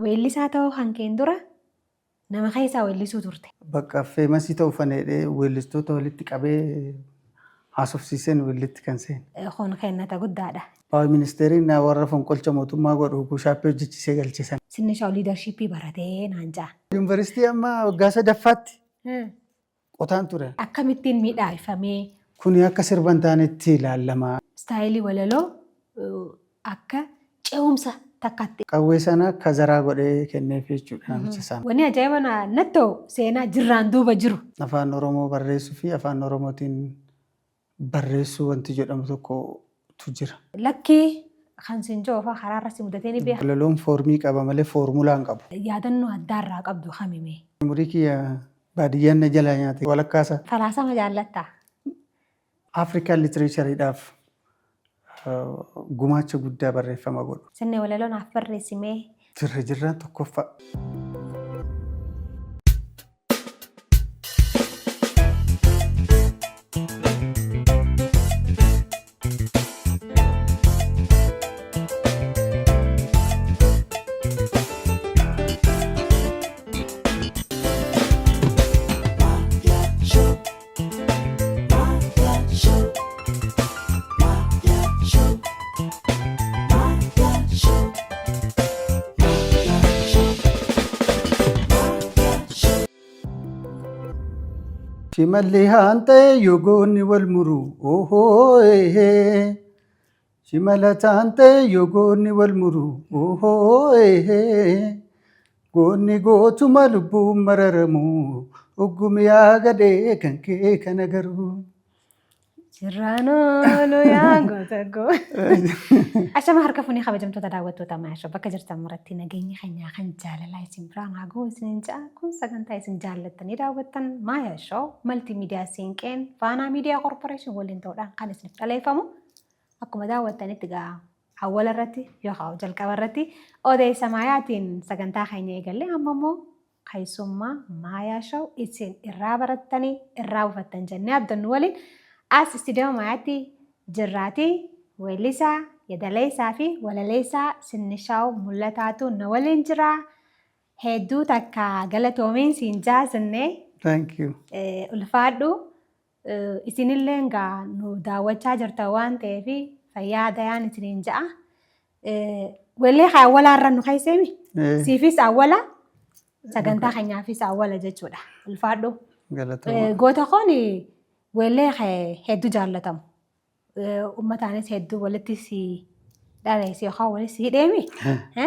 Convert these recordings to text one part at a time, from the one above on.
Weellisaa ta'uu kan keen dura nama keessaa weellisuu turte. Bakka famous ta'uuf ani jedhee weellistoota walitti qabee haasofsiiseen weellitti kan seene. Kun kennata guddaadha. Prime Ministeriin warra fonqolcha mootummaa godhu gushaappii hojjechiisee galchisan. Sinnishaw leadership baratee naan ja'a. Yuunivarsiitii amma waggaa sadaffaatti qotaan ture. Akkamittiin miidhaagfamee? Kuni akka sirba hin taanetti ilaallama. Style walaloo akka ce'umsa takkatti. Qawwee sana kazaraa godhee kenneef jechuudha namicha sana. Wanni ajaa'iba natti ta'u seenaa jirraan duuba jiru. Afaan Oromoo barreessuu fi Afaan Oromootiin barreessuu wanti jedhamu tokkotu jira. Lakkii kan siin jiru fa'aa karaarra si mudatee ni beeka. Walaloon foormii qaba malee foormulaa hin qabu. Yaadannoo addaarraa qabdu kamimee? Umurii kiyya baadiyyaan na jalaa nyaate walakkaasaa. Falaasama jaallattaa? African literatureedhaaf gumaacha guddaa barreeffama godhu. Sinne walaloo naaf barreessimee. Jirra jirraan tokkoffaa. Shimalli haanta'e yogoonni wal muru ohoo ehee. Shimala taanta'e yogoonni wal muru ohoo ehee. Goonni gootuma lubbuun mararamu uggumi yaa gadhee kan kee kana garuu. Jirraan oolu yaa goota koo. Ashama harka fuunee kabajamtoota daawwattoota Maasha bakka jirtan maratti nageenyi keenyaa kan jaalalaa isin biraan haa ga'u isiniin ja'a kun sagantaa isin jaallattanii daawwattan Maaya Show malti miidiyaa Siinqeen Faanaa Miidiyaa Korporeeshin waliin ta'uudhaan kan isiniif dhaleeffamu akkuma daawwattanitti gaa awwala irratti yookaan jalqaba irratti odeessa Maayaatiin sagantaa keenya eegalle amma immoo keessummaa Maayaa Show isin irraa barattanii irraa buufattan jennee abdannu waliin as istiidiyoo Maayaatti jirraati. Weellisaa, yadaleessaa fi walaleessaa Sinnishaaw Mul'ataatu na waliin jira. Hedduu takka galatoomiin siin jaasinnee. Thank you. Ulfaadhu. Isinillee egaa nu daawwachaa jirtan waan ta'eef fayyaa dayaan isiniin ja'a. Weellee haa awwalaa irra nu keesseemi. Siifis awwala sagantaa keenyaafis awwala jechuudha. Ulfaadhu. Galatooma. Goota koon weellee hedduu jaallatamu. Uummataanis hedduu walitti si dhaleesse yookaan walitti si hidheemi.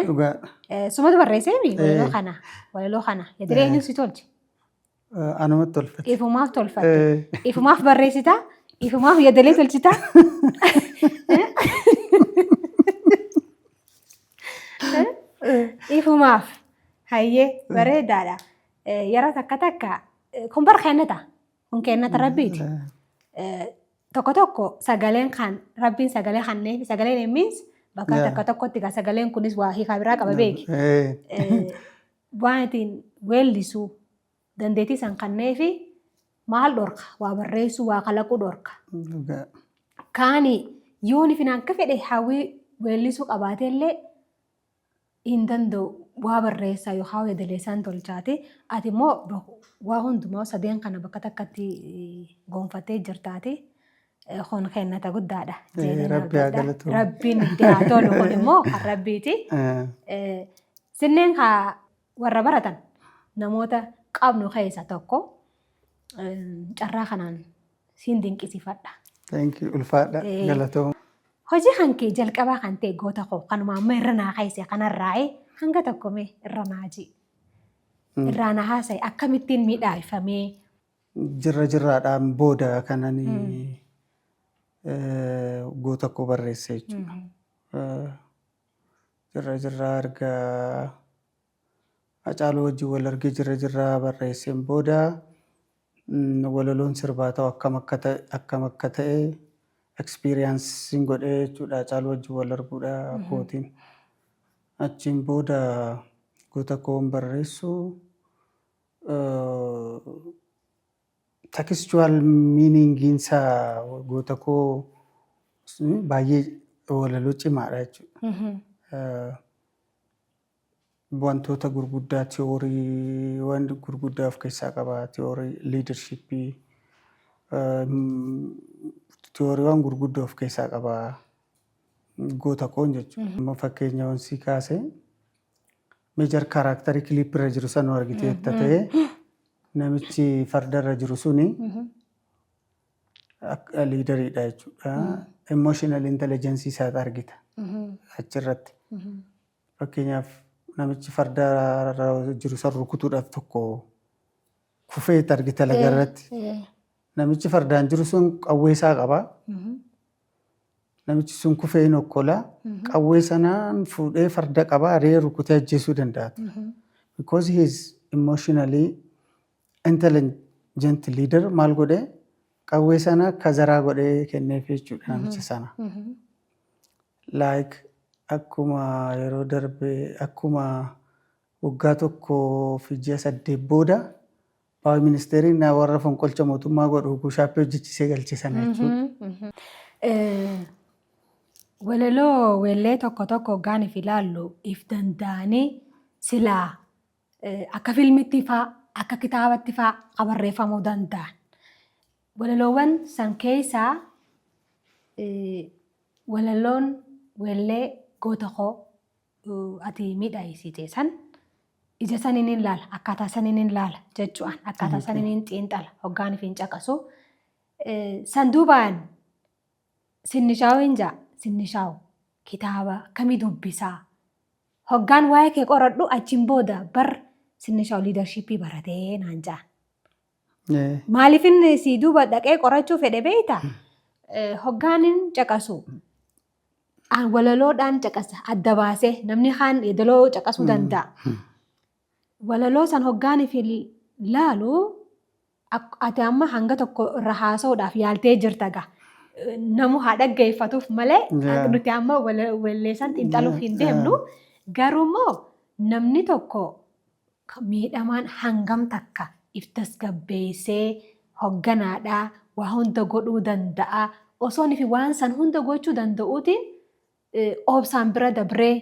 Dhugaadha. Sumatu barreesseemi walaloo kana. Walaloo kana. Yadiree eenyu si tolche? Anumatti tolfate. Ifumaaf tolfatte. Ifumaaf barreessita. Ifumaaf yadalee tolchita. Ifumaaf. Hayyee bareedaadha. Yeroo takka takka kun bar kennata. Kun kennata rabbiiti. Tokko tokko sagaleen kan rabbiin sagalee kanneef sagaleen means bakka takka tokkotti egaa sagaleen kunis waa hiikaa biraa qaba beeki. Waan ittiin weellisuu dandeettii san kanneefi maal dhorka waa barreessuu waa kalaquu dhorka. Kaani yoon finaan akka fedhe hawwii weellisuu qabaatee illee hin danda'u waa barreessaa yookaan yadaleessaan tolchaate ati immoo waa hundumaa sadeen kana bakka takkatti gonfattee jirtaati. Kun kennata guddaadha. Rabbi haa galatomu. Rabbiin itti haa tolu kun immoo kan rabbiiti. Sinneen haa warra baratan namoota qabnu keessa tokko carraa kanaan siin dinqisiifadha. Thank you. Ulfaadha. Galatooma. Hojii kan kee jalqabaa kan ta'e goota koo kanuma amma irra naa keesse kanarraa'ee hanga tokko mee irra naa ji'i. Irraa na haasa'i akkamittiin miidhaagfamee. Jirra jirraadhaan booda kanani goota koo barreesse jechuudha. Jirra jirraa erga Hacaaluu wajjin wal argee jirra jirraa barreesseen booda walaloon sirbaa ta'u akkam akka ta'e akkam akka ta'e experience godhee jechuudha Hacaaluu wajjin wal arguudha kootiin. Achiin booda goota koon barreessu textual meaningiinsaa goota koo baay'ee walaloo cimaadha jechuudha. Wantoota gurguddaa, tiyooriiwwan gurguddaa of keessaa qaba. Tiyoorii leadershipii, tiyooriiwwan gurguddoo of keessaa qaba. Goota koon jechuudha. Amma fakkeenya wansi kaase, major characterii clipirra jiru sana argiteetta ta'e, namichi fardarra jiru suni akka leaderiidha jechuudha. Emotional intelligence isaati argita achirratti. Fakkeenyaaf, namichi fardarra jiru san rukutuudhaaf tokko kufeet argita lagarratti. Namichi fardaan jiru sun qawwee isaa qaba. Namichi sun kufee hin okkola. Qawwee sanaan fuudhee farda qaba, ari'ee rukutee ajjeesuu danda'a. Because he is emotionally intelligent leader, maal godhee, qawwee sana kazaraa godhee kenneef jechuudha namicha sana. Like akkuma yeroo darbe, akkuma waggaa 1 fi ji'a 8 booda prime ministeriin warra fonqolcha mootummaa godhu push-upii hojjechisee galche sana jechuudha. Walaloo weellee tokko tokko hoggaaniif ilaallu, if danda'anii silaa akka filmitti faa, akka kitaabatti faa barreeffamuu danda'an. Walaloowwan san keessaa walaloon weellee goota koo ati miidhagsite san ija saniin hin laala, akkaataa saniin hin laala jechuudhaan, akkaataa saniin hin xiinxala hoggaaniif hin caqasu. San duubaan Sinnishaawu hin jaa, Sinnishaawu kitaaba akkamii dubbisaa? Hoggaan waa'ee kee qoradhu, achiin booda bar Sinnishaawu leadershipii baratee naan jaan. Maaliif inni si duuba dhaqee qorachuu fedhe beektaa? Hoggaanin caqasu walaloodhaan caqasa adda baasee, namni kaan yeedaloo caqasuu danda'a. Walaloo san hoggaaniif laalu, ati amma hanga tokko irra haasa'uudhaaf yaaltee jirta gaa. Namu haa dhaggeeffatuuf malee nuti amma walleessan xiinxaluuf hin deemnu. Garuu immoo namni tokko miidhamaan hangam takka if tasgabbeessee hogganaadhaa waa hunda godhuu danda'a. Osoo fi waan san hunda gochuu danda'uutiin obsaan bira dabree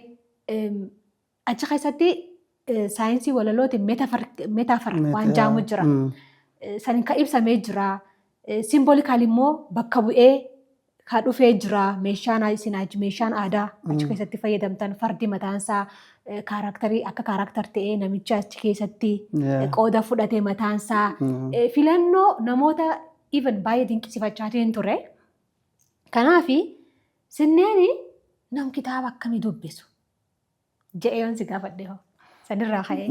achi keessatti saayinsii walalootiin metaphor waan jaamu jira. San kan ibsamee jira. Symbolical immoo bakka bu'ee ka dhufee jira. Meeshaan isin meeshaan aadaa achi keessatti fayyadamtan, fardi mataansaa characterii akka character ta'ee namicha achi keessatti qooda fudhate mataansaa filannoo namoota even baay'ee dinqisiifachaatiin ture. Kanaafi sinneen nam kitaaba akkamii dubbisu jedhee yoon si gaafadhe hoo, sanirraa ka'ee.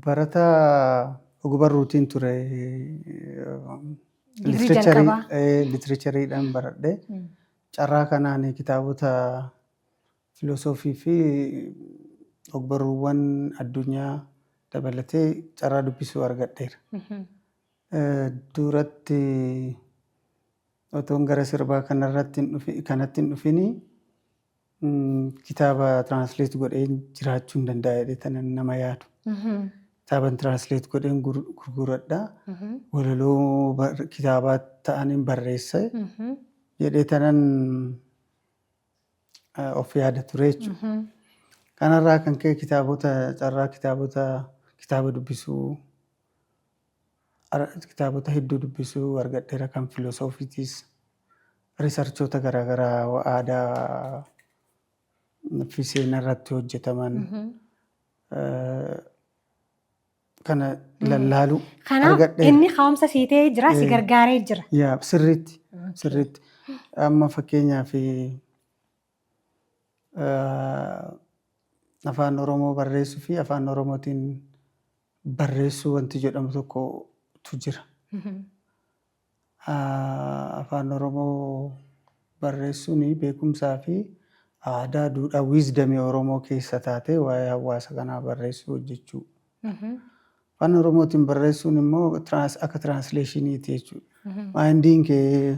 Barataa ogbarruutiin ture. Digirii jalqabaa. Literatureiidhaan baradhe. Carraa kanaan kitaabota filosoofii fi ogbarruuwwan addunyaa dabalatee carraa dubbisuu argadheera. Duratti otoon gara sirbaa kanarratti kanatti hin dhufini kitaaba translate godhee jiraachuu hin danda'a jedhee tanan nama yaadu. Kitaaban translate godheen gurguradha. Walaloo kitaabaa ta'aniin barreesse jedhee tanan of yaada ture jechuudha. Kanarraa kan ka'e kitaabota, carraa kitaabota, kitaaba dubbisuu, kitaabota hedduu dubbisuu argadheera, kan filosoofiitis, researchoota garaagaraa aadaa fi seenaa irratti hojjetaman kana lallaaluu Kanaaf argadheera. Inni ka'umsa sii ta'ee jira, si gargaaree jira. Yaa, sirriitti sirriitti. Amma fakkeenyaaf afaan Oromoo barreessuu fi afaan Oromootiin barreessuu wanti jedhamu tokkotu jira. Afaan Oromoo barreessuun beekumsaa fi aadaa, duudhaa, wisdomii Oromoo keessa taatee waa'ee hawaasa kanaa barreessuu hojjechuu. Afaan Oromootiin barreessuun immoo akka translationiiti jechuudha. Mindiin kee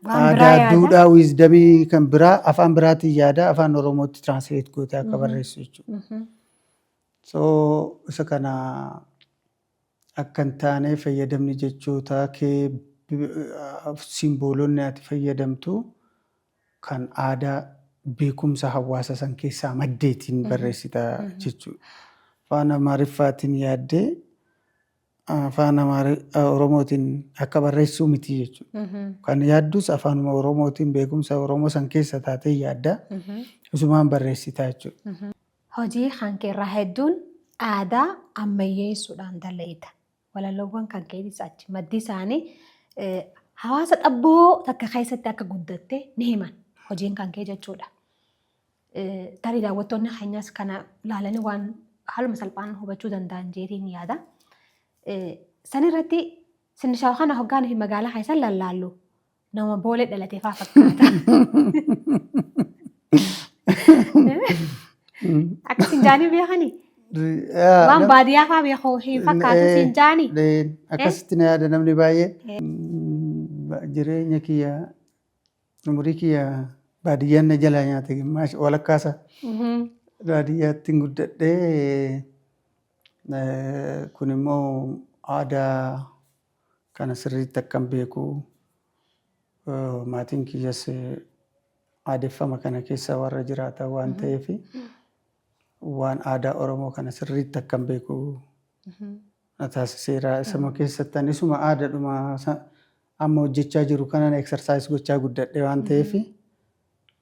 Waan biraa aadaa, yaada. duudhaa, wisdomii kan biraa afaan biraatiin yaada afaan Oromootti translate gootee akka barreessu jechuudha. So isa kana akka hin taane fayyadamni jechoota kee, symbolonni ati fayyadamtu kan aadaa Beekumsa hawaasa san keessaa maddeetiin barreessita jechuudha. Afaan Amaariffaatiin yaaddee afaan Oromootiin akka barreessuu miti jechuudha. Kan yaaddus afaanuma Oromootiin, beekumsa Oromoo san keessa taatee yaadda. Isumaan barreessita jechuudha. Hojii kan keerraa hedduun aadaa ammayyeessuudhaan dalagita. Walaloowwan kan keetis achi maddi isaanii hawaasa xabboo takka keessatti akka guddatte ni himan, hojiin kan kee jechuudha. Tarii daawwattoonni keenyas kana ilaalanii waan haaluma salphaan hubachuu danda'an jeetiin yaada. San irratti Sinishaw kana hoggaan fi magaalaa keessa lallaallu nama Boolee dhalatee faa fakkaata. Akka sinjaanii beekanii? Waan baadiyyaa faa beeku hin fakkaatu sinjaanii. Akkasitti na yaada namni baay'ee. Jireenya kiyya, umurii kiyya baadiyyaan na jalaa nyaate, gimaash walakkaasa. Baadiyyaatti guddadhee, kun immoo aadaa kana sirriitti akkan beeku, maatiin kiyyas aadeffama kana keessa warra jiraatan waan ta'eef, waan aadaa Oromoo kana sirriitti akkan beeku na taasiseera. Isuma keessattan isuma aadaadhuma amma hojjechaa jiru kanan exercise gochaa guddadhe waan ta'eef,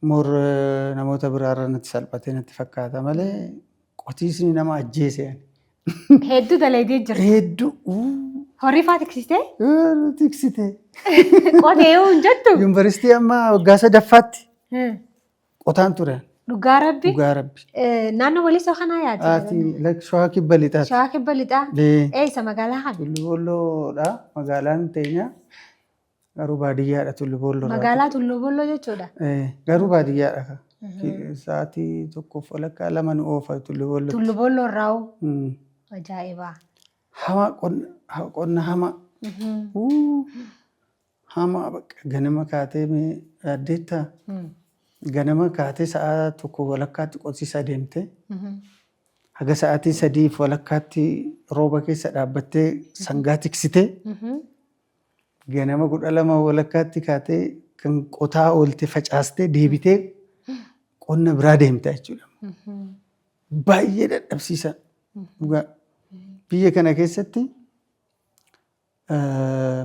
more namoota biraarra natti salphatee natti fakkaata malee qotiisni nama ajjeese. Hedduu dalaydee jirta. Hedduu. Horii faa tiksitee? Tiksite. Qotee yoo hin jettu? Yuunivarsiitii amma waggaa sadaffaatti qotaan ture. Dhugaa Rabbi. Dhugaa Rabbi. Naannoo Walisoo kanaa yaati? Ati Shawaa Kibba Lixaati. Shawaa Kibba Lixaa. Eessa magaalaa kana? Tullu Boolloodha magaalaan teenya. Garuu baadiyyaadha Tullu Boolloo. Magaalaa Tulluu Boolloo jechuudha. Garuu baadiyyaadha. Sa'aatii tokkoof walakkaa lama nu oofa Tullu Boollootti. Tulluu Boolloo irraa hoo? Ajaa'iba. Hamaa, qonna hamaa. Hamaa bakka ganama kaatee mee yaaddeettaa? Ganama kaatee sa'a tokko walakkaatti qotiisa deemte. Haga sa'aatii sadiif walakkaatti rooba keessa dhaabbattee sangaa tiksitee, ganama 12 walakkaatti kaatee kan qotaa oolte facaastee, deebitee qonna biraa deemta jechuudha. Baay'ee dadhabsiisa. Dhugaa. Biyya kana keessatti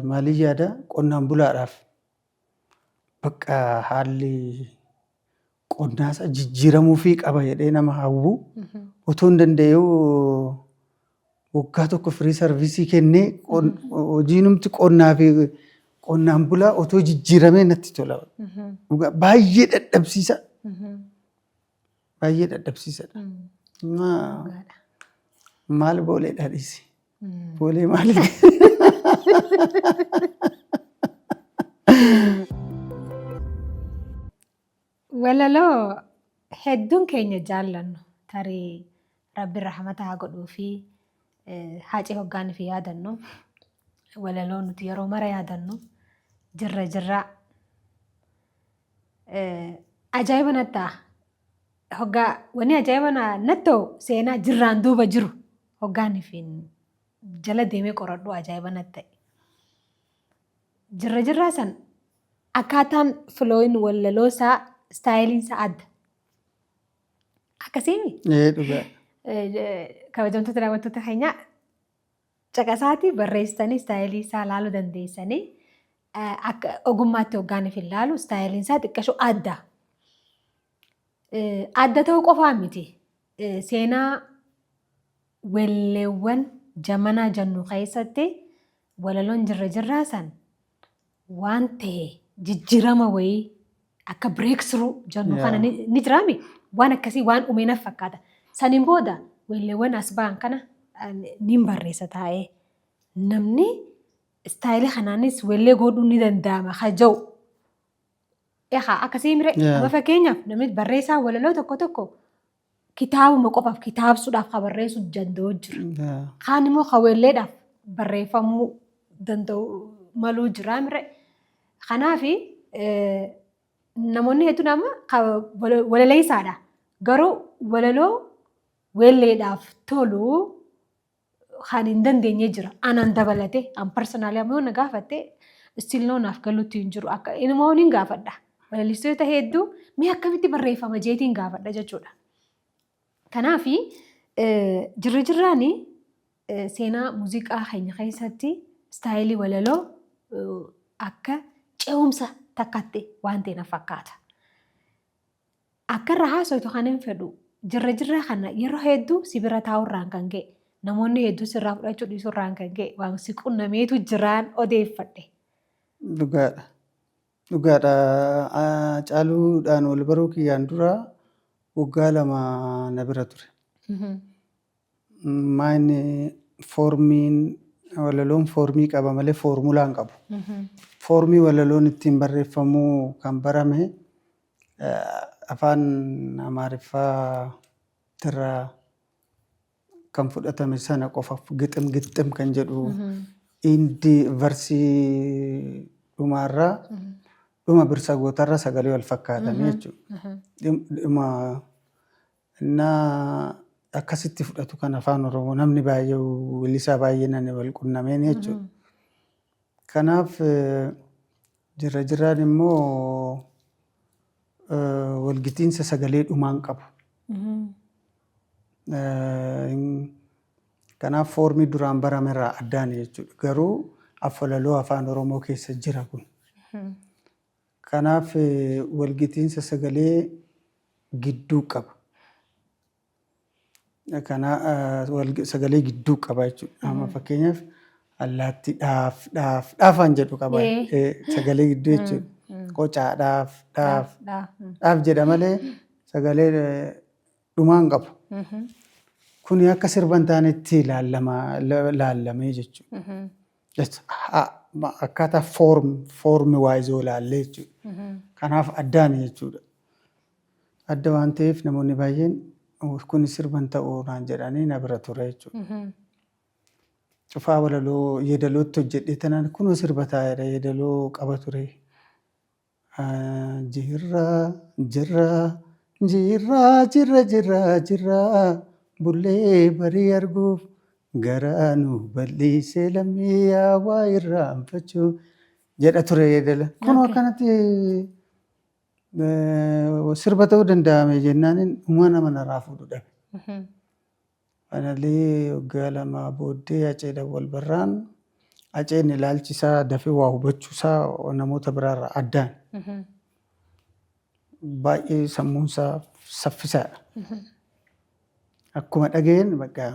maaliin yaada, qonnaan bulaadhaaf bakka haalli qonnaasaa jijjiiramuufii qaba jedhee nama hawwu, otoo hin danda'ee waggaa tokko firii service kennee hojiinumti qonnaa fi qonnaan bulaa otoo jijjiiramee natti tola. Dhugaa baay'ee dadhabsiisa. Baay'ee dadhabsiisadha. Maal Booleedha dhiisi. Boolee maali? Walaloo hedduun keenya jaallannu, tarii Rabbi rahmata haa godhuu fi Haacee hoggaan fi yaadannu, walaloo nuti yeroo mara yaadannu Jirra Jirraa. Ajaa'iba natti ta'a. Hoggaa wanni ajaa'iba natti ta'u seenaa Jirraan duuba jiru hoggaan fi jala deemee qoradhu ajaa'iba natti ta'e. Jirra Jirraa san akkaataan flowin walaloo isaa, styleiin isaa adda. Akkasiimi? Ee, dhugaa. Kabajamtoota daawwattoota keenyaa, caqasaatii barreessitanii style isaa laaluu dandeessanii, akka ogummaatti hoggaaniif hin laalu, styleiin isaa xiqqasho adda. Adda ta'uu qofaa miti. Seenaa welleewwan jamanaa jennu keessatti walaloon Jirra Jirraa san waan ta'e jijjiirama wayii akka breakthrough jennu kana ni jiraami, waan akkasii waan uumee naf fakkaata. Saniin booda welleewwan as ba'an kana nin barreessa taa'ee, namni style kanaanis wellee godhuun ni danda'ama haja'u. Ehaa, akkasii mire? Amma fakkeenyaaf namni barreessaa walaloo tokko tokko kitaabuma qofaaf kitaabsuudhaaf kan barreessuu danda'u jira. Kaan immoo kan welleedhaaf barreeffamuu danda'u maluu jira mire. Kanaaf namoonni hedduun amma walaleessaadha. Garuu walaloo welleedhaaf tolu kan hin dandeenye jira. Anaan dabalatee, an personally amma yoo na gaafatte, still no, naaf galuutti hin jiru. Akka inumaa hin gaafadha. Walalistoota hedduu Mee akkamitti barreeffama jeetiin gaafadha jechuudha. Kanaafi jirra jirraani seenaa muuziqaa keenya keessatti style walaloo akka ce'umsa takkatti waan ta'e na fakkaata. Akka irra haasoytu kan hin fedhu jirra jirraa kana yeroo hedduu si bira taa'urraan kan ka'e, namoonni hedduu sirraa fudhachuu dhiisurraan kan ka'e, waan si qunnameetu jiraan odeeffadhe. Dhugaadha. Dhugaadha. Caaluudhaan wal baruu kiyyaan dura waggaa 2 na bira ture. Maa inni formiin walaloon formii qaba malee formula hin qabu. Formii walaloon ittiin barreeffamuu kan barame afaan Amaariffaa irraa kan fudhatame sana qofa, gixim gixxim kan jedhu, indi verse dhumaarraa dhuma birsagootarra sagalee wal fakkaatanii jechuudha. Dhuma innaa akkasitti fudhatu kan afaan Oromoo namni baay'ee weellisaa baay'ee nani wal qunnameen jechuudha. Kanaaf jirra jirraan immoo walgitiinsa sagalee dhumaan qabu. Kanaaf formii duraan baramerraa addaani jechuudha. Garuu afwalaloo afaan Oromoo keessa jira kun. Kanaaf walgitiinsa sagalee gidduu qaba. Kana sagalee gidduu qaba jechuudha. Amma fakkeenyaaf allaattii dhaaf dhaaf dhaafaan jedhu qaba. Sagalee gidduu jechuudha. Qocaa dhaaf dhaaf dhaaf jedha malee sagalee dhumaa hin qabu. Kuni akka sirba hin taanetti laallamee jechuudha. Akkaataa form wise yoo ilaalle jechuudha. Kanaaf addaani jechuudha. Adda waan ta'eef namoonni baay'een kun sirba hin ta'u naan jedhanii na bira ture jechuudha. Cufaa walaloo yeedalootti hojjedhee tanaan kunoo sirba taa'eedha, yeedaloo qaba ture. Jirra jirra jirra jirra jirra jirra bullee barii arguuf garaa nu bal'isee lammii yaa waa irraanfachuu jedha ture yeedala. Kunoo akkanatti sirba ta'uu danda'ame jennaan dhumaa nama narraa fuudhu dhabe. Analee waggaa 2 booddee Aceedhaan wal barraan, Aceen ilaalchi isaa dafee waa hubachuu isaa namoota biraarraa addaan. Baay'ee sammuun isaa saffisaadha. Akkuma dhaga'een bakka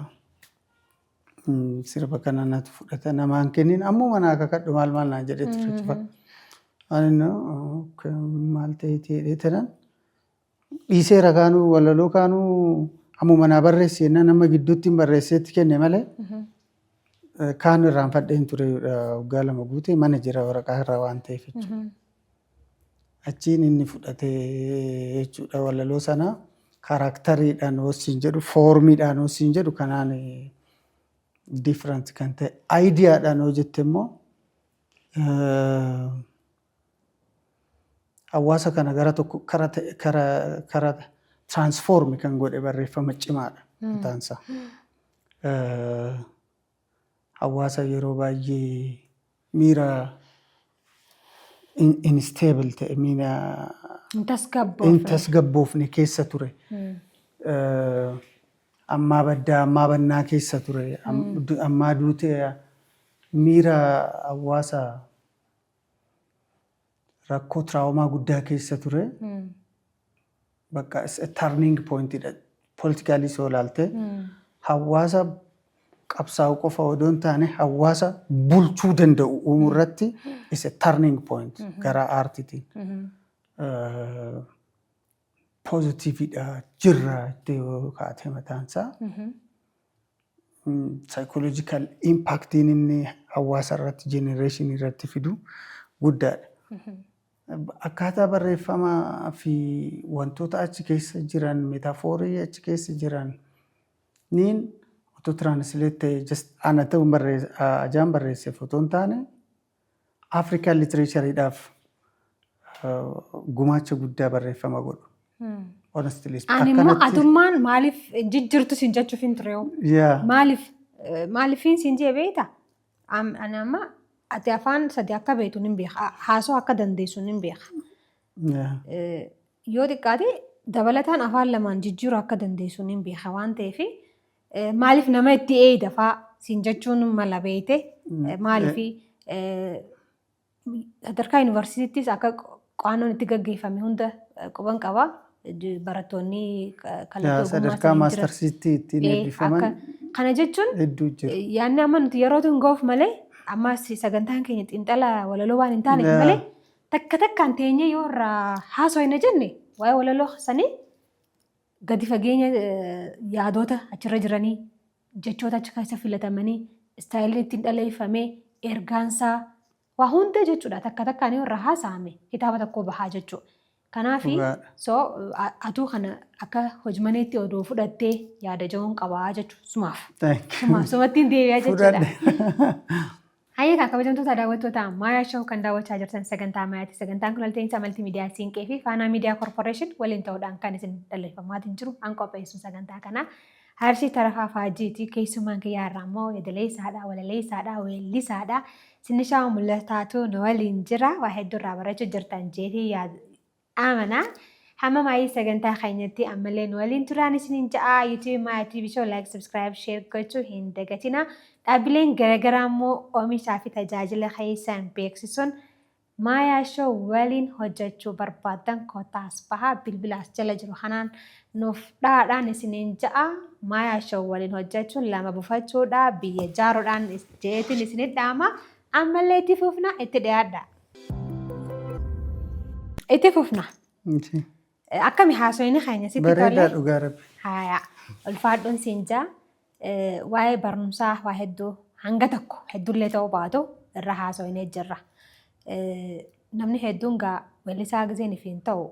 sirba kana natu fudhata, namaan kennin, ammuma naa kakadhu, maal maal naan jedhee ture cufa. Ani maal ta'eeti jedhee tanan dhiiseera, kaanuu walaloo kaanuu ammuma naa barreessi jennaan nama gidduutti hin barreesseetti kenne malee kaan irraanfadheen ture. Waggaa 2 guutee mana jira waraqaa irra waan ta'eef jechuudha. Achiin inni fudhate jechuudha walaloo sana, characteriidhaan hoosiin jedhu, formiidhaan hoosiin jedhu kanaan different kan ta'e, ideadhaan hoo jette immoo hawaasa kana gara tokko kara ta'e kara kara transform kan godhe barreeffama cimaadha mataansaa. Hawaasa yeroo baay'ee miira unstable ta'e, miira hin tasgabboofne. Hin tasgabboofne keessa ture. Ammaa baddaa ammaa bannaa keessa ture. Ammaa duutee miira hawaasa rakkoo trauma guddaa keessa ture. Bakka turning pointidha. Politically soo ilaalte hawaasa qabsaa'u qofa odoo hin taane hawaasa bulchuu danda'u uumuu irratti is a turning point gara aartiitiin. Positiveidha jirra itti yoo kaatee mataansaa. Psychological impactiin inni hawaasa irratti, generation irratti fidu guddaadha. Akkaataa barreeffamaa fi wantoota achi keessa jiran, metaphorii achi keessa jiran niin otoo translate ta'e, just ana ta'u ajaan barreesseef otoo hin taane, African literatureidhaaf gumaacha guddaa barreeffama godhu. Honestly. Ani immoo atummaan maaliif jijjiirtu siin jechuuf hin ture hoo? Maaliif maaliifin siin jee beekta? Ani amma ati afaan sadi akka beektu nin beeka. Haasoo akka dandeessu nin beeka. Yoo xiqqaate dabalataan afaan lamaan jijjiiruu akka dandeessu niin beeka waan ta'eef, maaliif nama itti eeyda faa siin jechuun mala beeyte. Maaliif sadarkaa yuunivarsiitiittis akka qo'annoon itti gaggeeffame hunda quban qaba. Barattoonni kallattii ogummaa Sadarkaa saniin jiran. Maastarsiitti ittiin eebbifaman Kana jechuun hedduu jiru. Yaadni amma nuti yerootu hin ga'uuf malee, amma sagantaan keenya xiinxala walaloo waan hin taaneef malee, takka takkaan teenyee yoo irraa haasofne jenne, waa'ee walaloo sanii gadi fageenya, yaadota achirra jiranii, jechoota achi keessa filatamanii, istaayiliin ittiin dhaleeffamee, ergaansaa waa hunda jechuudha, takka takkaan yoo irraa haasa'ame kitaaba tokko bahaa jechuudha. Kanaaf so atuu kana akka hojmaneetti odoo fudhattee yaada ja'uun qabaa jechuudha. Sumaaf. Sumaaf sumatti hin deebi'aa jechuudha. Hayyee kan kabajamtoota daawwattoota Maayaa Show, kan daawwachaa jirtan sagantaa Maayaati. Sagantaan kun walta'iinsa Maltiimiidiyaa Siinqee fi Faanaa Miidiyaa Korporeeshin waliin ta'uudhaan kan isin dalleeffamaatiin jiru. An qopheessu sagantaa kanaa Harshii Tarafaa Faajiiti. Keessummaan kiyyaa irraa immoo yeedaleessaadha, walaleessaadha, weellisaadha. Sinishaa Mul'ataatu nu waliin jira. Waa hedduu irraa barachuu jirtan jeetii amanaa. Hamma maayii sagantaa keenyatti ammallee nu waliin turaan isiniin ja'a. YouTube Maayaa TV Show like, subscribe, share gochuu hin dagatina. Dhaabbileen garaagaraa immoo oomishaa fi tajaajila keessan beeksisuun Maayaa Show waliin hojjechuu barbaaddan kootaas bahaa bilbilaas jala jiru kanaan nuuf dhaadhaan isiniin ja'a. Maayaa Show waliin hojjechuun lama bufachuudha, biyya jaaruudhaan jeetiin isinit dhaama. Ammallee itti fufna, itti dhiyaadha. Itti fufna. Akkami haasofni keenya sitti Bareedaa tolee? dhugaa rabbi. Haaya, ulfaadhuun siin jaa. Waa'ee barumsaa waa hedduu hanga tokko, hedduullee ta'uu baatu, irra haasofnee jirra. Namni hedduun gaa weellisaa giseen ifiin ta'u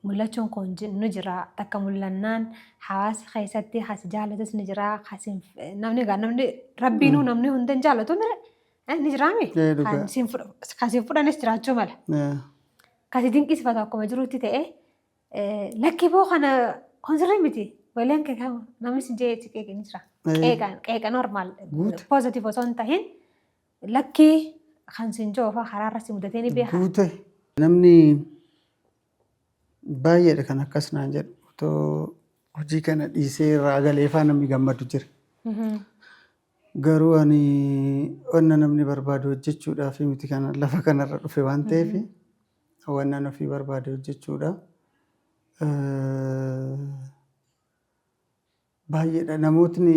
mul'achuun kun ni jira. Takka mul'annaan hawaasa keessatti has jaalatus ni jira. Namni gaa namni rabbiinuu namni hunda hin jaalatu mire ni jiraame. Kan siin fudhanis jiraachuu mala. Kan si dinqisiifatu akkuma jirutti ta'e, lakkii boo kana kun sirrii miti. Weelleen kee kan namni si jee si qeeqe ni jira. Qeeqa qeeqa normal positive osoo hin tahin, lakkii kan sin jiru fa'aa karaarra si mudatee ni beeka. Guute. Namni baay'eedha kan akkas naan jedhu. Otoo hojii kana dhiisee irraa galee fa'aa namni gammadu jira. Garuu ani wanna namni barbaadu hojjechuudhaaf miti kana lafa kanarra dhufe waan ta'eef, wanna ani ofii barbaade hojjechuudha. Baay'eedha namootni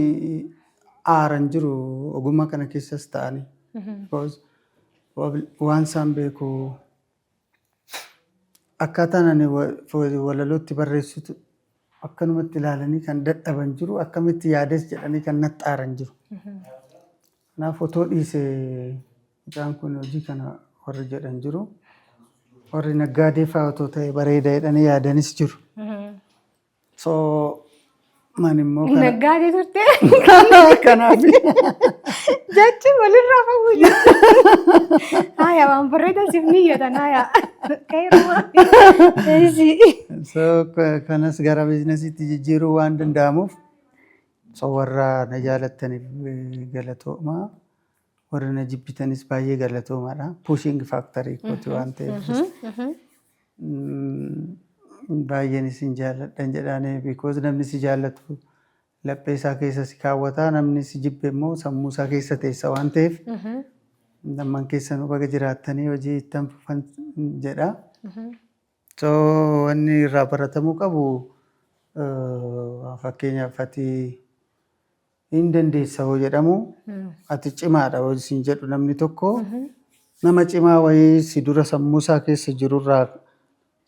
aaran jiru ogummaa kana keessas ta'anii. Because waan isaan beeku, akkaataan ani walalootti barreessitu akkanumatti ilaalanii kan dadhaban jiru, akkamitti yaades jedhanii kan naxxaaran jiru. Kanaaf otoo dhiisee mucaan kun hojii kana warri jedhan jiru. Warri naggaadee fa'aa otoo ta'e bareeda jedhanii yaadanis jiru. So man immoo kana Naggaadee turte kanaaf jechi walirraa fagoo jechuudha. Haaya, waan bareedaa siif niyyatan haaya. Kairumaa. So kanas gara biizinasiitti jijjiiruu waan danda'amuuf, so warra na jaalattaniif galatoomaa, warra na jibbitanis baay'ee galatoomaadha. Pushing factor kooti waan ta'eef baay'een isin jaalladhan jedhaane, because namni si jaallatu laphee isaa keessa si kaawwataa, namni si jibbe immoo sammuu isaa keessa teessa waan ta'eef, lamman keessanuu baga jiraattanii hojii ittan fufan jedha. So wanni irraa baratamuu qabu, fakkeenyaaf ati hin dandeessa hoo jedhamu, ati cimaadha hoo siin jedhu, namni tokko nama cimaa wayii si dura sammuu isaa keessa jirurraa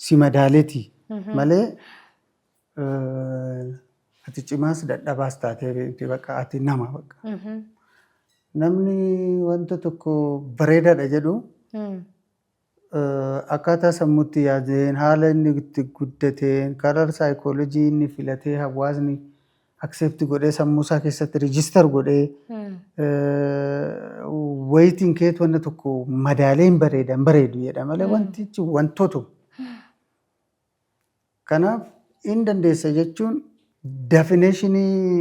si madaaleeti malee, ati cimaas dadhabaas taatee beekti, bakka ati nama bakka. Namni wanta tokko bareedaadha jedhu akkaataa sammuutti yaadeen, haala inni itti guddateen, karaa saayikoolojii inni filatee, hawaasni accept godhee, sammuu isaa keessatti register godhee, wayitiin keetu wanta tokko madaalee hin bareeda hin bareedu jedha malee, wantichi wantoota. Kanaaf hin dandeessa jechuun definition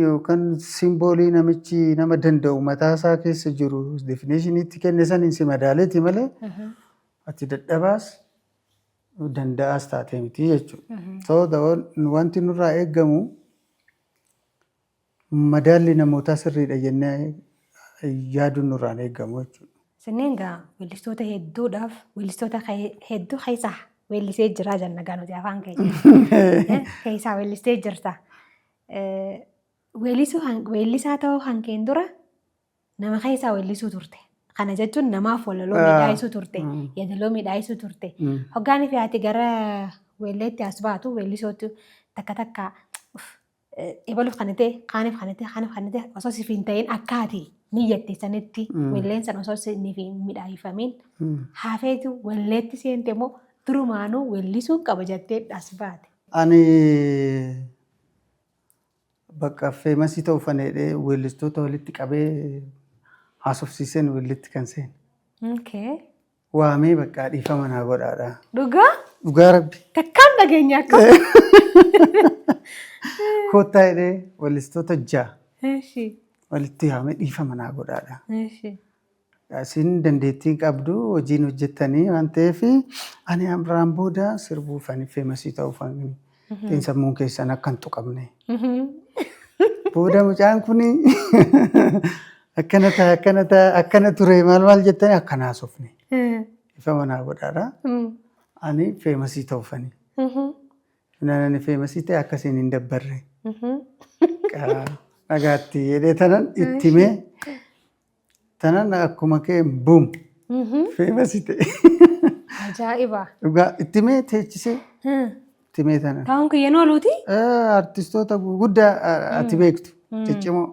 yookaan symbolii namichi nama danda'u mataa isaa keessa jiru definitioniitti kenne saniin si madaaleeti malee, ati dadhabaas Danda'aas taatee miti jechuudha. So wanti nurraa eegamu madaalli namootaa sirriidha jennee yaaduun nurraan eegamu jechuudha. Sinneen gaa weellistoota hedduudhaaf, weellistoota hedduu keessaa weellisee jira jenna gaa nuti afaan keenya. Keessaa weellistee jirta. Weellisuu weellisaa ta'uu kan keen dura nama keessaa weellisuu turte. Kana jechuun namaaf walaloo miidhaayisuu turte. Yeedaloo miidhaayisuu turte. Hoggaan fi ati gara weelleetti as baatu, weellisootti takka takka ebaluuf kana ta'e, kaaniif kana ta'e, kaaniif kana ta'e, osoo siif hin ta'in akka ati niyyatte sanitti weelleen san osoo siif hin midhaayifamiin hafeetu weelleetti seente immoo durumaanuu weellisuun qaba jettee as baate? Ani bakka famous ta'uuf faneedhee weellistoota walitti qabee haasofsiiseen weellitti kan seene. Waamee bakka dhiifama naa godhaadha. Dhugaa? Dhugaa rabbi. Takkaan dhageenya akka. Kottaa jedhee weellistoota 6 walitti yaamee dhiifama naa godhaadha. Isin dandeettii qabdu, hojiin hojjettanii waan ta'eef, ani amraan booda sirbuuf, ani famous ta'uuf xiinsammuun keessan akka hin tuqamne. Booda mucaan kun akkana ta'a, akkana ta'a, akkana ture, maal maal jettanii akkana haasofne. Dhiifama naa godhaadha. Ani famous ta'uufani. Ani famous ta'e akkasiin hin dabbarre. Dhagaatti jedhee tanan itti himee tanan akkuma kee boom famous ta'e. Ajaa'iba! Dhugaa itti himee teechisee itti himee tanan. Ta'uun kiyyan ooluuti? Artistoota gurguddaa ati beektu, ciccimoo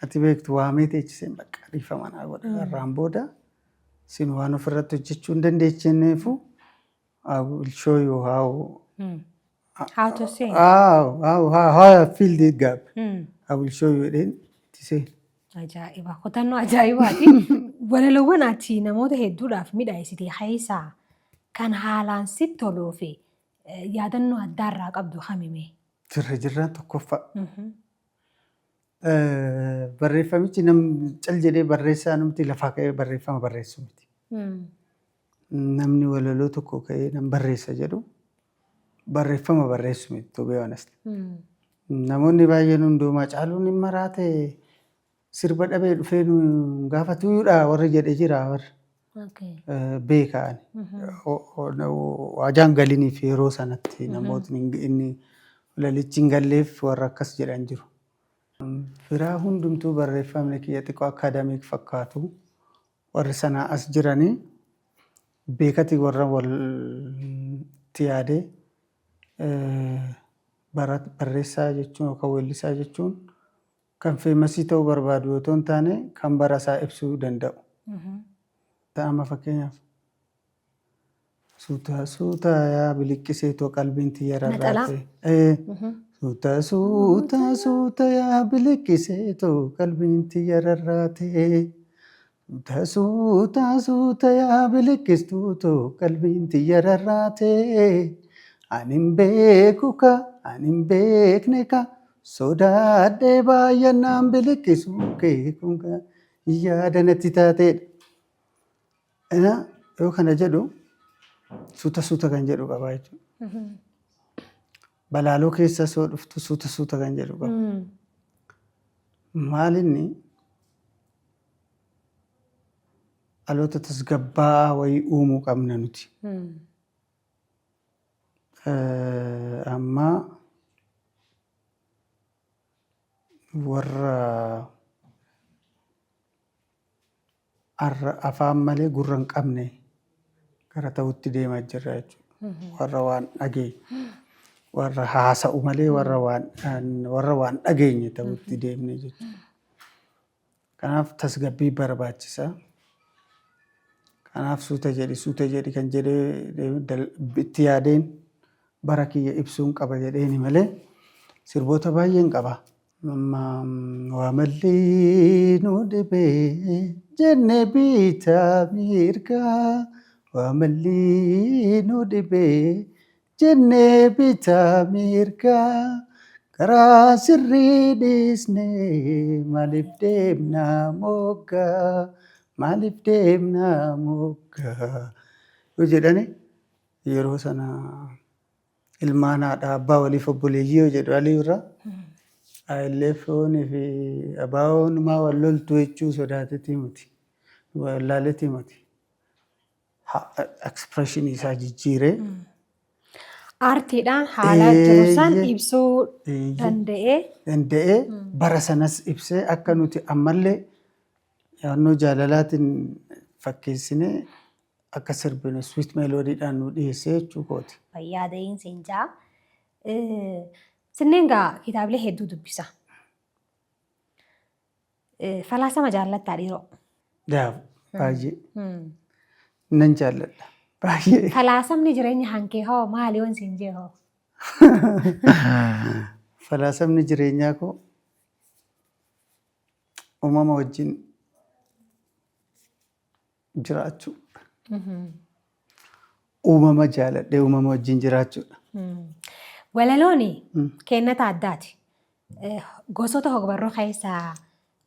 ati beektu waamee teechiseen bakka dhiifama naa godha. Har'aan booda isin waan ofirratti hojjechuu hin dandeechineefu, I will show you how How to sing. How I fill the gap. I will show you jedheen itti seene. Ajaa'iba! Kutannoo ajaa'ibaati. Walaloowwan ati namoota hedduudhaaf midhaayisite keessaa kan haalaan sitti toluu fi yaadannoo addaarraa qabdu kamime? Jirra jirraan tokkoffaa. Barreeffamichi nam cal jedhee barreessaa namti lafaa ka'ee barreeffama barreessu miti. Namni walaloo tokko ka'ee nan barreessa jedhu barreeffama barreessu miti, to be honest. Namoonni baay'een hundumaa caaluun hin maraate, sirba dhabee dhufee nu gaafatuudha warri jedhe jira warri beeka ani. Waajaan galiniif yeroo sanatti namootni inni walalichi hin galleef warra akkas jedhan jiru. Biraa hundumtuu barreeffamni kiyya xiqqoo academic fakkaatu, warri sanaa as jiranii beekati warra walitti yaadee barreessaa jechuun yookaan weellisaa jechuun kan famous ta'uu barbaadu yoo hin taane kan bara isaa ibsuu danda'u. Amma fakkeenyaaf, suuta suuta yaa biliqqiseetoo qalbiin tiyya rarraate. Suuta suuta suuta yaa biliqqiseetoo qalbiin tiyya rarraate. Suuta suuta suuta yaa biliqqistuutoo qalbiin tiyya rarraate. Ani hin beeku ka ani hin beekne ka sodaadhee baay'annaan biliqqisuu kee kun ka yaada natti taateedha. Yoo kana jedhu suuta suuta kan jedhu qaba jechuudha. Balaaloo keessa soo dhuftu suuta suuta kan jedhu qaba. Maalinni dhaloota tasgabbaa'aa wayii uumuu qabna nuti. Amma warra afaan malee gurra hin qabne gara ta'utti deemaa jirra jechuudha. Warra waan dhageenye, warra haasa'u malee warra waan dhageenye ta'utti deemne jechuudha. Kanaaf tasgabbii barbaachisa. Kanaaf suuta jedhi suuta jedhi kan jedhee itti yaadeen bara kiyya ibsuun qaba jedheeni malee sirboota baay'een qaba. Amma waa malli nu dhibee jennee biitaa mirgaa, waa malli nu dhibee jennee biitaa mirgaa, karaa sirrii dhiisnee maaliif deemnaa moggaa, maaliif deemnaa moggaa yoo jedhani. Yeroo sana ilmaan haadha abbaa waliif obboleeyyii yoo jedhu Alii Birraa ILFO'n fi ABO'n maa wal loltu jechuu sodaatetii miti. Wallaaletii miti. Expression isaa jijjiiree. Aartiidhaan haala jiru san ibsuu danda'ee. Danda'ee bara sanas ibsee akka nuti ammallee yaadnoo jaalalaatiin fakkeessinee akka sirbinu sweet melodiidhaan nu dhiyeessee jechuu kooti. Fayyaa da'iin siin ja'a. Sinneen gaa kitaabilee hedduu dubbisa. Falaasama jaallattaa dhiiroo? Yaa baay'ee. Nan jaalladha. Baay'ee. Falaasamni jireenya hankee hoo maali yoon siin jee hoo? Falaasamni jireenyaa koo uumama wajjin jiraachuu. Uumama jaaladhee uumama wajjin jiraachuudha. Walaloon kennata addaati. Gosoota hogbarruu keessaa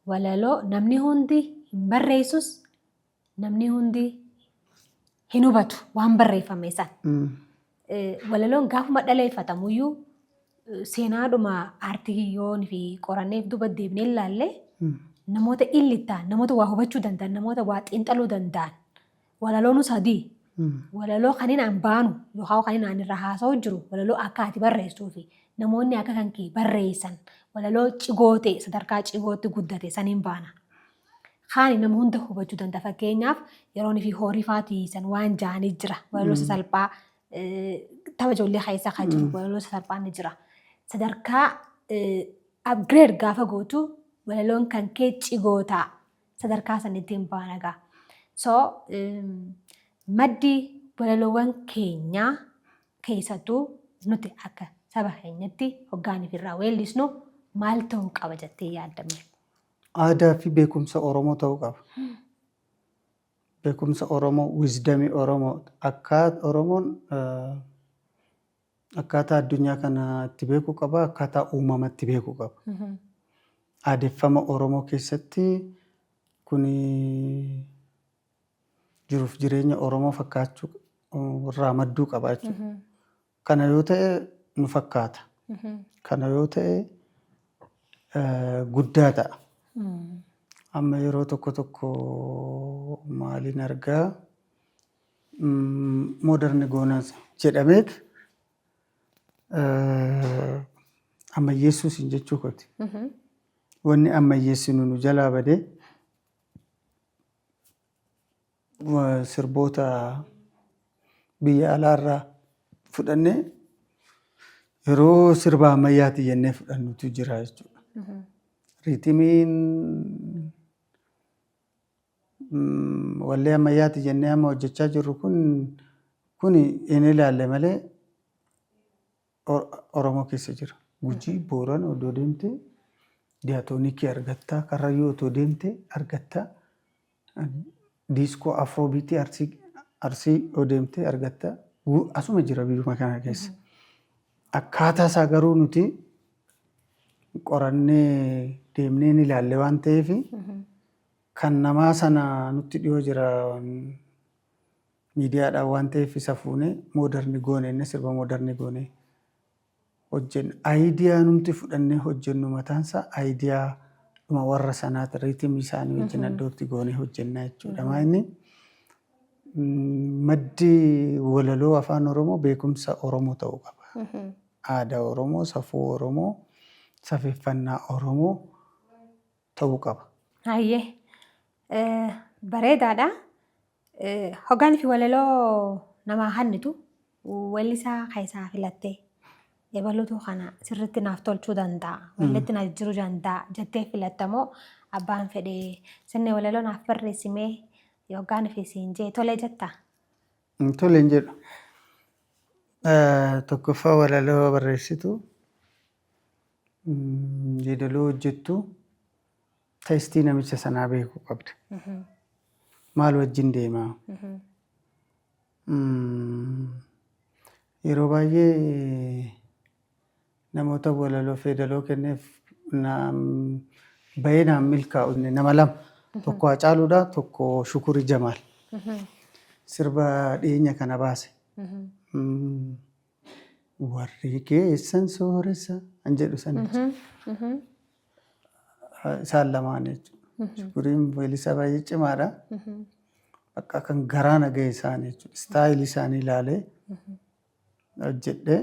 walaloo namni hundi hin barreessus, namni hundi hin hubatu waan barreeffame san. Walaloon gaafuma dhaleeffatamuyyuu seenaadhuma aartii hiyyoon fi qoranneef duuba deebinee ilaalle namoota illittaan, namoota waa hubachuu danda'an, namoota waa xiinxaluu danda'an. Walaloonu sadii. Walaloo kan hin aan baanu yookaan kan hin aan irra haasa'u jiru walaloo akka ati barreesstuu fi namoonni akka kan kee barreessan walaloo cigoo ta'e sadarkaa cigootti guddate saniin baana. Kaani nama hunda hubachuu danda'a. Fakkeenyaaf yeroon fi horii faatii san waan ja'anii jira. Walaloo sasalphaa tapha ijoollee keessa kan jiru walaloo sasalphaan ni jira. Sadarkaa upgrade gaafa gootu walaloon kan kee cigoo ta'a. Sadarkaa sanitti hin baana gaa. So maddi walaloowwan keenyaa keessattuu nuti akka saba keenyatti hoggaaniif irraa weellisnu maal ta'uu qaba jettee yaaddame? Aadaa fi beekumsa Oromoo ta'uu qaba. Beekumsa Oromoo, wisdom Oromoo, akka Oromoon akkaataa addunyaa kana itti beekuu qaba, akkaataa uumama itti beekuu qaba. Aadeffama Oromoo keessatti kuni jiruuf jireenya Oromoo fakkaachuu irraa madduu qaba jechuudha. Kana yoo ta'e nu fakkaata. Kana yoo ta'e guddaa ta'a. Amma yeroo tokko tokko maaliin argaa, modern goonas jedhameet ammayyeessuus hin jechuu kooti. Wanni ammayyeessinu nu jalaa badee sirboota biyya alaarraa fudhannee yeroo sirba ammayyaati jennee fudhannutu jira jechuudha. Rhythmiin wallee ammayyaati jennee amma hojjechaa jirru kun hin ilaalle malee Oromoo keessa jira. Gujii, Boorana odoo deemte diatonicii argattaa, Karrayyuu otoo deemte argattaa, disco afrobeatii Arsii yoo deemte argattaa. Asuma jira biyyuma kana keessa. Akkaataa isaa garuu nuti qorannee deemnee ni ilaalle waan ta'eef kan namaa sana nutti dhiyoo jira miidiyaadhaan waan ta'eef isa fuunee modern goone, inni sirba modern goone hojjenna. Idea numti fudhannee hojjennu mataansaa idea dhuma warra sanaati, rhythmii isaanii wajjin addootti goonee hojjenna jechuudha. Maa inni maddi walaloo afaan Oromoo beekumsa Oromoo ta'uu qaba. Aadaa Oromoo, safuu Oromoo, safeeffannaa Oromoo ta'uu qaba. Hayyee, bareedaadha. Hoggaan fi walaloo namaa hannitu weellisaa keessaa filattee ebaluutu kana sirriitti naaf tolchuu danda'a, walleetti naaf jijjiiruu danda'a jettee filattamoo abbaan fedhee sinne walaloo naaf barreessimee hoggaan fi siin jee tole jettaa? Tole hin jedhu. Tokkoffaa, walaloo barreessitu, yeedaloo hojjettu, tasteii namicha sanaa beekuu qabda. Maal wajjin deemaa? Yeroo baay'ee namoota walaloo feedaloo kenneef bahee naan milkaa'u nama lama. Tokko Hacaaluudha, tokko Shukurii Jamaal. Sirba dhiyeenya kana baase. Warri keessan sooressa kan jedhu sana jechuudha. Isaan lamaan jechuudha. Shukuriin weellisaa baay'ee cimaadha. Bakka kan garaa na gahe isaan jechuudha. Style isaanii ilaalee hojjedhee,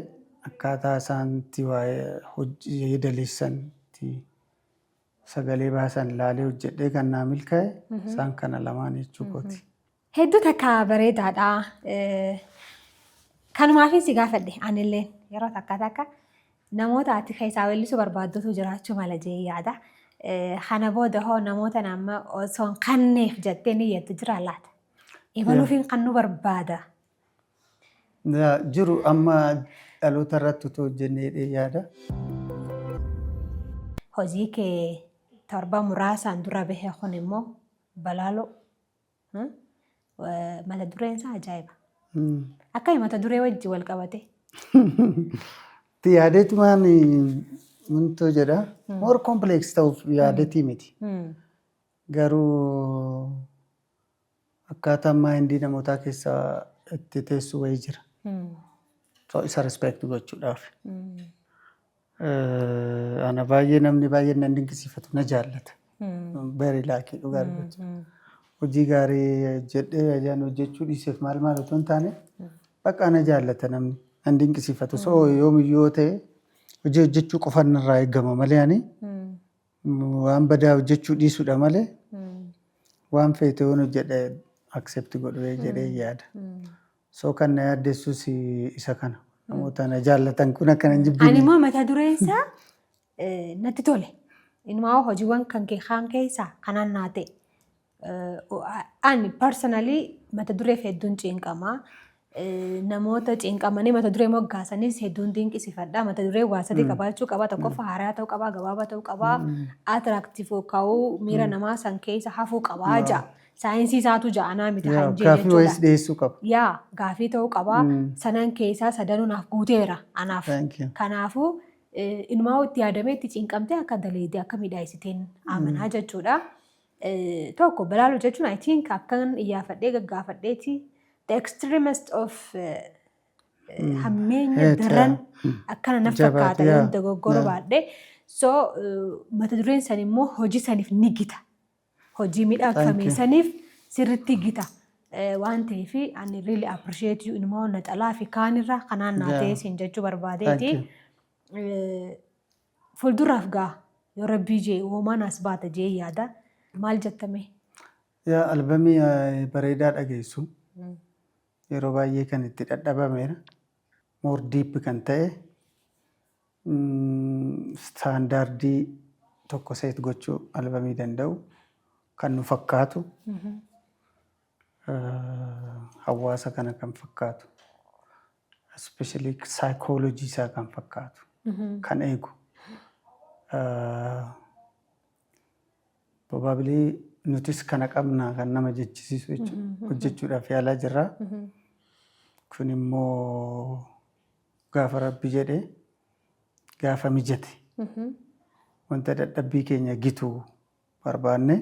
akkaataa isaanitti waa'ee hojii yeedaleessan, itti sagalee baasan ilaalee hojjedhee kan naa milkaa'e isaan kana lamaan jechuu kooti. Hedduu takka bareedaadha. Kanumaafin si gaafadhe. Anillee yeroo takka takka namoota ati keessaa weellisuu barbaaddutu jiraachuu mala jee yaada. Kana booda hoo namoota nama osoo hin kanneef jettee niyyattu jira laata? Ebaluufiin kan nu barbaada. Jiru, amma dhaloota irratti otoo hojjennee jedhee yaada. Hojii kee torba muraasaan dura bahe kun immoo Balaaloo. Mata dureen isaa ajaa'iba. Akkami mata duree wajjin wal qabate? Itti yaadeetumaan mintoo jedha. More complex ta'uuf yaadetii miti. Garuu akkaataan mind namootaa keessa itti teessu wayii jira. So isa respect gochuudhaaf. Ana baay'ee namni baay'een nan dinqisiifatu, na jaallata. Very lucky, dhugaa dubbachuu. Hojii gaarii jedhee ajaan hojjechuu dhiiseef maal maal otoo hin taane, bakka na jaallata namni, nan dinqisiifatu. So yoomiyyuu yoo ta'e hojii hojjechuu qofaan irraa eegama malee, ani waan badaa hojjechuu dhiisuudha malee, waan feete yoon hojjedhe accept godhu jedhee yaada. So kan na yaaddessus isa kana. Namoota na jaallatan kun akkana hin Ani jibbine. immoo mata dureen isaa natti tole. Inumaa hojiiwwan kan kee kaan keessaa kanaan naa ta'e. Ani personally mata dureef hedduun cinqama. Namoota cinqamanii mata duree moggaasanis hedduun dinqisiifadha. Mata duree waa sadii qabaachuu qaba. Tokkoffaa haaraa ta'uu qaba, gabaabaa ta'uu qaba, attractive ka'uu, miira namaa san keessa hafuu qabaa ja'a. Saayinsii isaatu ja'anaa miti kan jee Gaaffii wayiis jechuudha. dhiyeessuu qaba. Yaa, gaafii ta'uu qaba. Sanan keessaa sadanuu naaf guuteera anaaf. Thank you. Kanaafuu inumaa itti yaadamee itti cinqamtee akka daleedee akka miidhaagsiteen amanaa jechuudha. Tokko Balaaluu jechuun, I think, akkan iyyaafadhee gaggaafadheeti, the extremist of hammeenya Hate, daran akkana na Jabaate, fakkaata yoon dogoggora baadhe. So mata dureen san immoo hojii saniif ni gita. Hojii miidhagfame Thank you. saniif sirritti gita. Waan ta'eef ani really appreciate you. Inumaa naxalaa fi kaanirra kanaan naa ta'e siin jechuu barbaadeeti. Thank you. Fuulduraaf gaa yoo rabbii jee uumaan as baata jee yaada. Maal jettame? Yaa, albamii bareedaa dhageessu. Yeroo baay'ee kan itti dhadhabameera. More deep kan ta'e, standard tokko set gochuu albamii danda'u, kan nu fakkaatu, hawaasa kana kan fakkaatu, especially psychology isaa kan fakkaatu, kan eegu. Probably nutis kana qabna kan nama jechisiisu jechuudha. Hojjechuudhaaf yaalaa jirra. Kun immoo gaafa rabbi jedhe, gaafa mijate, wanta dadhabbii keenya gitu barbaanne,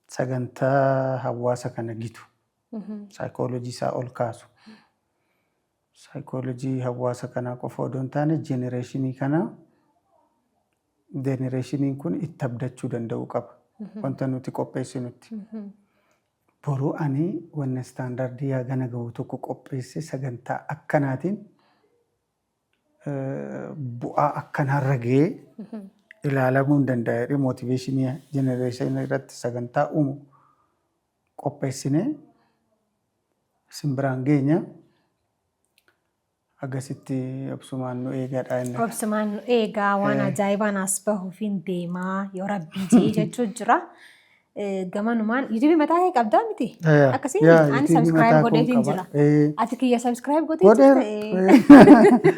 sagantaa hawaasa kana gitu, saayikoolojii isaa ol kaasu. Saayikoolojii hawaasa kanaa qofa odoo hin taane, generation kana, generationiin kun itti abdachuu danda'uu qaba. Wanta nuti qopheessinutti. Boruu ani wanna standard hagana gahu tokko qopheesse, sagantaa akkanaatiin bu'aa akkanaarra gahee ilaalamuu hin danda'a jedhee, motivation generation irratti sagantaa uumu qopheessinee isin biraan geenya. Agasitti obsumaan nu eegaadha inni. Obsumaan nu eegaa, waan ajaa'ibaan as bahuuf hin deemaa yoo rabbii jee jechuu jira. Gamanumaan YouTube mataa kee qabdaa miti? Akkasii Yaa, ani YouTube subscribe mataa koon godheetiin qaba. jira. Ati kiyya subscribe gootee Godheera. jirta?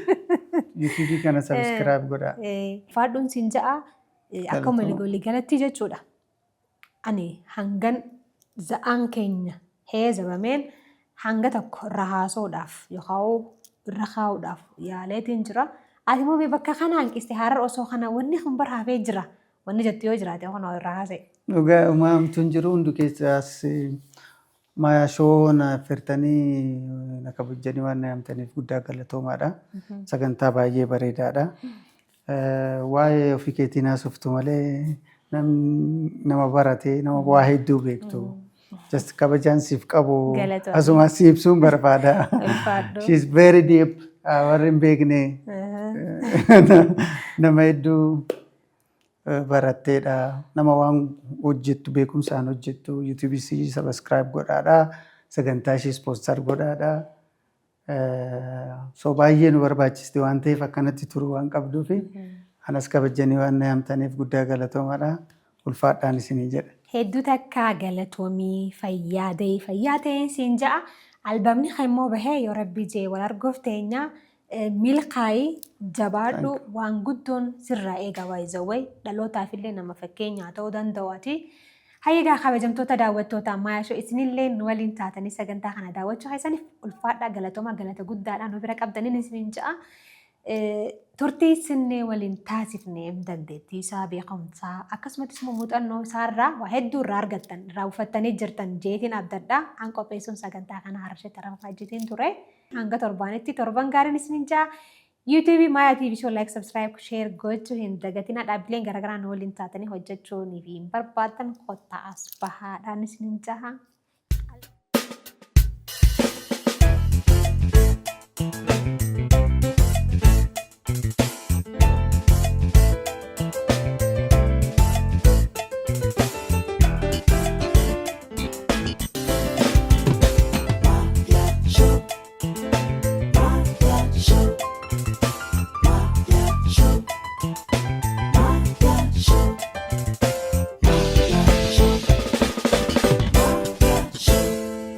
YouTube kana subscribe godhaa. Faadhuun siin ja'a akka Galatoomaa. waliigalatti jechuudha. Ani hangan za'aan keenya heezabameen hanga tokko irra haasa'uudhaaf yookaan irra kaa'uudhaaf yaaleetiin jira. Ati immoo bakka kana hanqiste, harar osoo kana wanni kun bara hafee jira. Wanni jettu yoo jiraate kun irra haasa'e. Dhugaa, uumamtuun jiru hundi keessaas Maayaa Show na affeertanii na kabajjanii waan na yaamtaniif guddaa galatoomaadha. Sagantaa baay'ee bareedaadha. Waa'ee ofii keetiin haasoftu malee nama baratee, nama waa hedduu beektu. Just kabajaan siif qabu Galatoomi. Asuma si ibsuun barbaada. Ulfaadhu. She is very deep. Warri hin beekne nama hedduu baratteedha. Nama waan hojjettu beekumsaan hojjettu. YouTube isii subscribe godhaadha. Sagantaa ishee sponsor godhaadha. So baay'ee nu barbaachiste waan ta'eef, akkanatti turuu waan qabduufi anas kabajanii waan na yaamtaniif guddaa galatoomaadha. Ulfaadhaan isinii jedha. Hedduu takka galatoomii, fayyaa ta'e, fayyaa ta'een siin ja'a. Albamni kan immoo bahee yoo rabbii jee wal arguuf teenya. Milkaa'ii, jabaadhu, waan guddoon sirraa eega waayizawwee dhalootaaf illee nama fakkeenyaa ta'uu danda'u ati. Hayyeegaa, kabajamtoota daawwattoota Ammayyaa Show, isinillee nu waliin taatanii sagantaa kana daawwachuu keessaniif ulfaadhaa, galatooma, galata guddaadhaan nu bira qabdaniin isiniin ja'a. Turtii sinnee waliin taasifne dandeettii isaa, beekumsaa, akkasumas immoo muuxannoo isaarraa waa hedduu irraa argattan, irraa buufattanii jirtan jeetiin abdadhaa. An qopheessuun sagantaa kana Harshee Tarafaa jeetiin ture. Hanga torbaanitti torban gaariin isiniin ja'a. YouTube Maayaa TV Show like, subscribe, share gochuu hin dagatina. Dhaabbileen garaagaraa nu waliin taatanii hojjechuu ni fi hin barbaadan kottaa as bahaadhaan isiniin jaha.